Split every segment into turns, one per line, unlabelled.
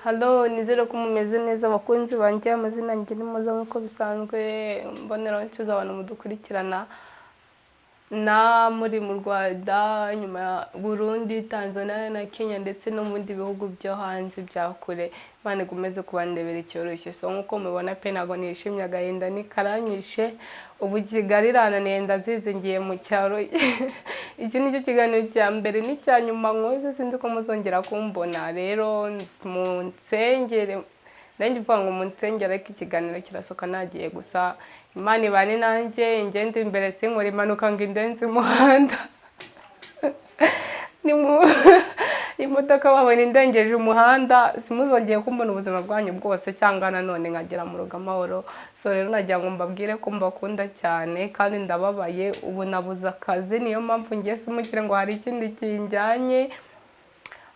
Hello, nizere ko mumeze neza abakunzi banjye. Amazina yanjye ni Moza nk'uko bisanzwe. Mboneraho nsuhuza abantu mudukurikirana na muri mu Rwanda, nyuma ya Burundi, Tanzania na Kenya, ndetse no mu bindi bihugu byo hanze bya kure. Imana ikomeze kubandebera icyoroshye. So nk'uko mubibona pe, ntabwo nishimye, agahinda ntikaranyishe. Ubu Kigali irananiye, ndazizi ngiye mu cyaro. Iki ni cyo kiganiro cya mbere n'icya nyuma nkoze, sinzi ko muzongera kumbona. Rero munsengere, nanjye mvuga ngo munsengere, ariko ikiganiro kirasohoka nagiye. Gusa Imana ibane nanjye, ingende imbere, sinkore impanuka ngo indenze umuhanda. Imodoka babona indengeje umuhanda, simuzongeye kumbona ubuzima bwanyu bwose, cyangwa nanone nkagera mu rugo amahoro. So rero nagira ngo mbabwire ko mbakunda cyane kandi ndababaye. Ubu nabuze akazi, niyo mpamvu ngiye simukire ngo hari ikindi kinjyanye.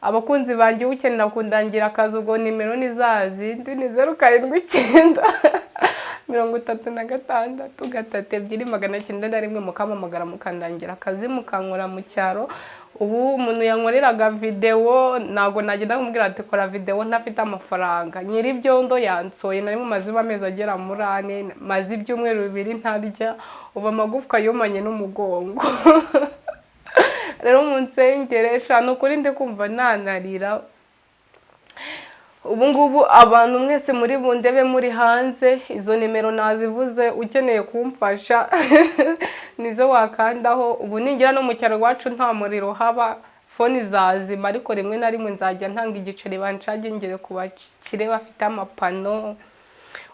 Abakunzi banjye, ukenera kundangira akazi, ubwo nimero ni za zindi, ni 07933632 901, mukampamagara mukandangira akazi, mukankora mu cyaro. Ubu umuntu yankoreraga videwo, ntabwo nagenda kumubwira ati "Kora videwo" ntafite amafaranga. Nyir'ibyondo yansoye, nari mumaze amezi agera muri 4, maze ibyumweru 2 ntarya. Ubu amagufwa yumanye n'umugongo. Rero munsengere shana, ukuri ndi kumva nanarira. Ubu ngubu abantu mwese muri bundebe muri hanze, izo nimero nazivuze, ukeneye kumfasha nizo wakandaho. Ubu ningera no mu cyaro iwacu nta muriro haba, phone zazima, ariko rimwe na rimwe nzajya ntanga igiceri banshagingire ku bakire bafite amapano.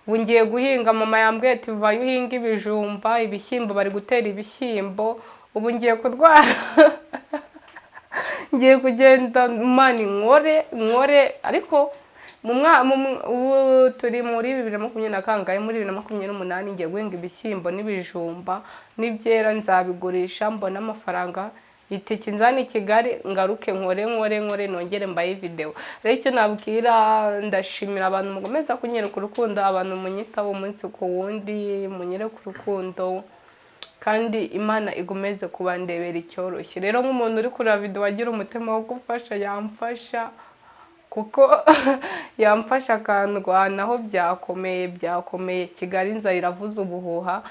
Ubu ngiye guhinga, mama yambwiye ati "Vayo uhinge ibijumba, ibishyimbo, bari gutera ibishyimbo." Ubu ngiye kurwara, ngiye kugenda mani nkore nkore, ariko mu mwa mu mwa- ubu turi muri bibiri na makumyabiri na kangahe, muri 2028 ngiye guhinga ibishyimbo n'ibijumba. Nibyera nzabigurisha mbone amafaranga, itike nzane i Kigali, ngaruke nkore nkore nkore, nongere mbaye videwo. Rero icyo nabwira, ndashimira abantu mukomeza kunyereka urukundo, abantu munyitaho umunsi ku wundi, munyereka urukundo, kandi Imana igomeze kubandebera icyoroshye. Rero nk'umuntu uri kureba video agira umutima wo gufasha, yamfasha, kuko yamfasha akandwanaho. Byakomeye, byakomeye. Kigali inzara iravuza ubuhuha.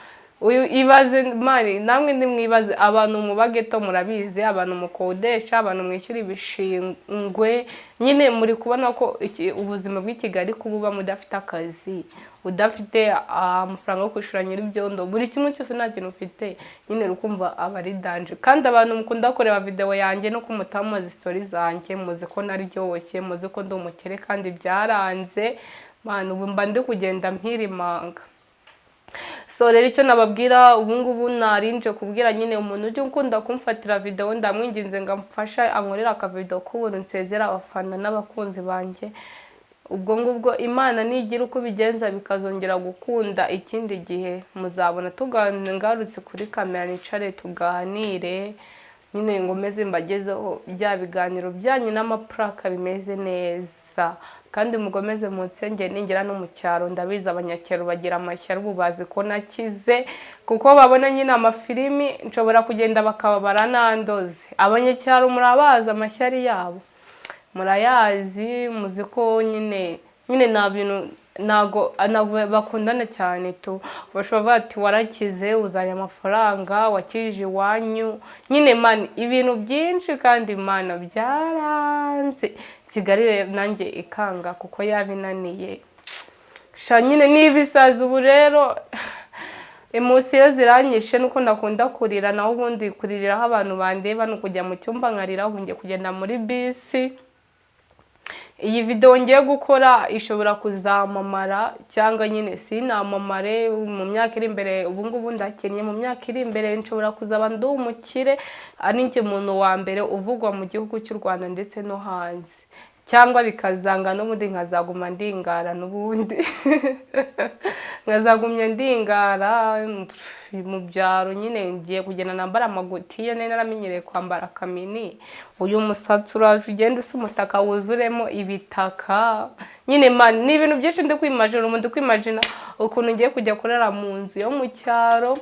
Uyu ibaze mani, namwe ndimwibaze, abantu muba ghetto murabizi, abantu mukodesha, abantu mwishyura ibishingwe, nyine muri kubona ko ubuzima bw'i Kigali, kuba uba mudafite akazi, udafite amafaranga yo kwishyura nyir'ibyondo, buri kimwe cyose nta kintu ufite, nyine ukumva aba ari danger. Kandi abantu mukunda kureba video yanjye no kumutamuzi story zanjye, muzi ko naryoshye, muzi ko ndi umukire, kandi byaranze mani. Ubu mba ndi kugenda mpirimanga. So rero icyo nababwira ubu ngubu, narinje kubwira nyine umuntu ujya ukunda kumfatira videwo, ndamwinginze ngo amfashe ankorere akavidewo k'ubuntu, nsezera abafana n'abakunzi banjye. Ubwo ngubwo Imana nigira uko ibigenza bikazongera gukunda ikindi gihe, muzabona ngarutse kuri kamera, nicare tuganire nyine, ngomeze mbagezeho bya biganiro byanyu n'amaprank bimeze neza. Kandi mugomeze munsenge ningera no mu cyaro. Ndabizi abanyacyaro bagira amashyari, ubu bazi ko nakize kuko babona nyine amafilimi, nshobora kugenda bakaba baranandoze. Abanyacyaro murabazi, amashyari yabo murayazi, muzi ko nyine nyine nta bintu, ntago bakundana cyane tu. Bashobora kuvuga ati "Warakize, uzanye amafaranga, wakijije iwanyu", nyine mani ibintu byinshi. Kandi Imana byaranze, Kigali rero nanjye ikanga kuko yabinaniye sha, nyine ni ibisazi. Ubu rero émotion ziranyishe, nuko ndakunda kurira, naho ubundi kuririraho abantu bandeba ni ukujya mu cyumba nkarira. Ubu ngiye kugenda muri bisi. Iyi video ngiye gukora ishobora kuzamamara cyangwa nyine sinamamare mu myaka iri imbere. Ubu ngubu ndakennye, mu myaka iri imbere nshobora kuzaba ndi umukire, ari njye muntu wa mbere uvugwa mu gihugu cy'u Rwanda ndetse no hanze, cyangwa bikazanga n'ubundi nkazaguma ndingara, n'ubundi nkazagumya ndingara mu byaro. Nyine ngiye kugenda nambara amagutiya, nari naramenyereye kwambara akamini. Uyu musatsi uraje ugenda usa umutaka wuzuremo ibitaka. Nyine man, ni ibintu byinshi ndi kwimagina. Ubu ndi kwimagina ukuntu ngiye kujya kurara mu nzu yo mu cyaro,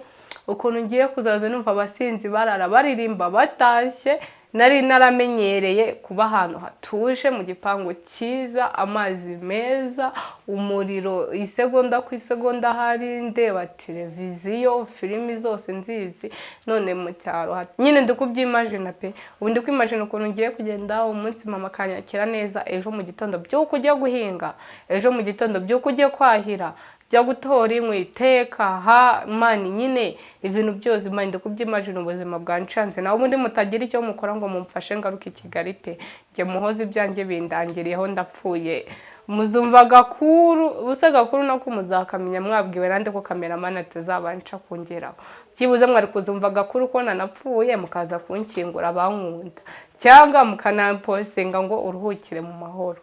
ukuntu ngiye kuzaza numva abasinzi barara baririmba batashye. Nari naramenyereye kuba ahantu hatuje, mu gipangu cyiza, amazi meza, umuriro isegonda ku isegonda, hari ndeba televiziyo, filimi zose nzizi. None mu cyaro nyine ndi kubyimajina pe. Ubu ndi kwimajina ukuntu ngiye kugenda umunsi mama akanyakira neza, ejo mu gitondo byuka ujya guhinga, ejo mu gitondo byuka ujye kwahira, jya gutora inkwi, teka ha man. Nyine ibintu byose, man, ndi kubyimajina, ubuzima bwancanze. Nawe ubundi mutagira icyo mukora ngo mumfashe ngaruke i Kigali pe. Njye muhoze ibyanjye bindangiriyeho, ndapfuye. Muzumva gakuru ubuse, gakuru nako muzakamenya mwabwiwe nande ko cameraman atazabanca kungeraho? Byibuze mwari kuzumva gakuru ko nanapfuye, mukaza kunshyingura abankunda, cyangwa mukanamposinga ngo uruhukire mu mahoro.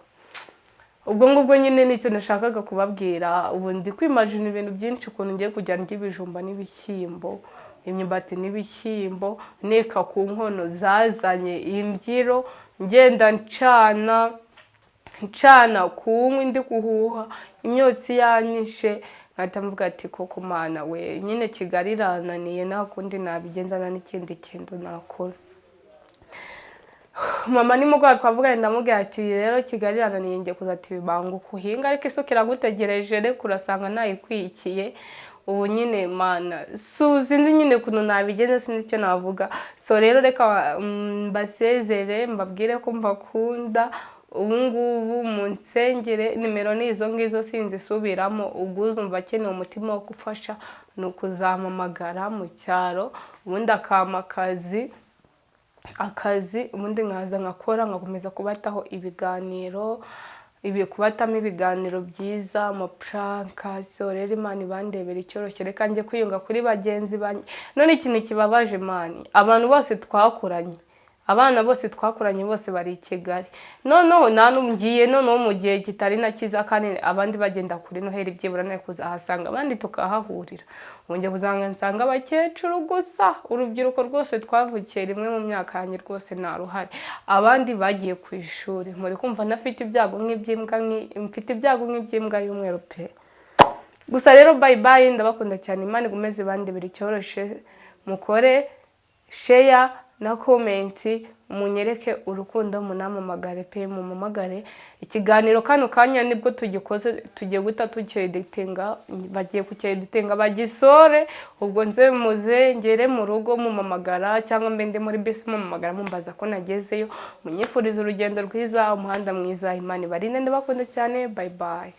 Ubwo ngubwo nyine nicyo nashakaga kubabwira. Ubu ndi kwimajina ibintu byinshi, ukuntu ngiye kujya ndya ibijumba n'ibishyimbo, imyumbati n'ibishyimbo, neka ku nkono zazanye imbyiro, ngenda ncana ncana ku nkwi, ndi guhuha imyotsi yanyishe, nkahita mvuga ati: "Koko Mana we, nyine Kigali irananiye, nta kundi nabigenza, nta n'ikindi kintu nakora." Mama nimugoroba twavuganye, ndamubwira ati: "Rero Kigali irananiye, ngiye kuzata ibibanguka uhinga, ariko isuka iragutegereje, reka urasanga nayikwikiye." Ubu nyine Mana sinzi nyine ukuntu nabigenza, sinzi icyo navuga. So rero reka mbasezere, mbabwire ko mbakunda. Ubu ngubu mu nsengere, nimero ni izo ngizo, sinzisubiramo. Ubwo uzumva akeneye umutima wo gufasha ni ukuzampamagara mu cyaro, ubundi akampa akazi, ubundi nkaza nkakora, nkakomeza kubataho ibiganiro, ibi kubatamo ibiganiro byiza, amaprank. So rero Imana ibandebera icyoroshye. Reka njye kwiyunga kuri bagenzi banjye. None ikintu kibabaje, man, abantu bose twakoranye, abana bose twakoranye, bose bari i Kigali. Noneho nta ngiye noneho mu gihe kitari na cyiza, kandi abandi bagenda kuri Noheli, byibura nari kuzahasanga abandi tukahahurira. Ubu njye kuzanga nsanga abakecuru gusa, urubyiruko rwose twavukiye rimwe mu myaka yanjye rwose nta ruhare, abandi bagiye ku ishuri. Muri kumva ntafite ibyago nk'iby'imbwa, mfite ibyago nk'iby'imbwa y'umweru pe. Gusa rero bye bye, ndabakunda cyane. Imana igumeze ibandebera icyoroshe. Mukore share na comment, munyereke urukundo, munamamagare pe, mumamagare. Ikiganiro kano kanya nibwo tugikoze, tugiye guhita tucyeditinga, bagiye kucyeditinga bagisore. Ubwo nze muze ngere mu rugo mumamagara, cyangwa mbe ndi muri bisi mumamagara, mumbaza ko nagezeyo, munyifuriza urugendo rwiza, umuhanda mwiza. Imana ibarinde, ndabakunda cyane. Bye bye.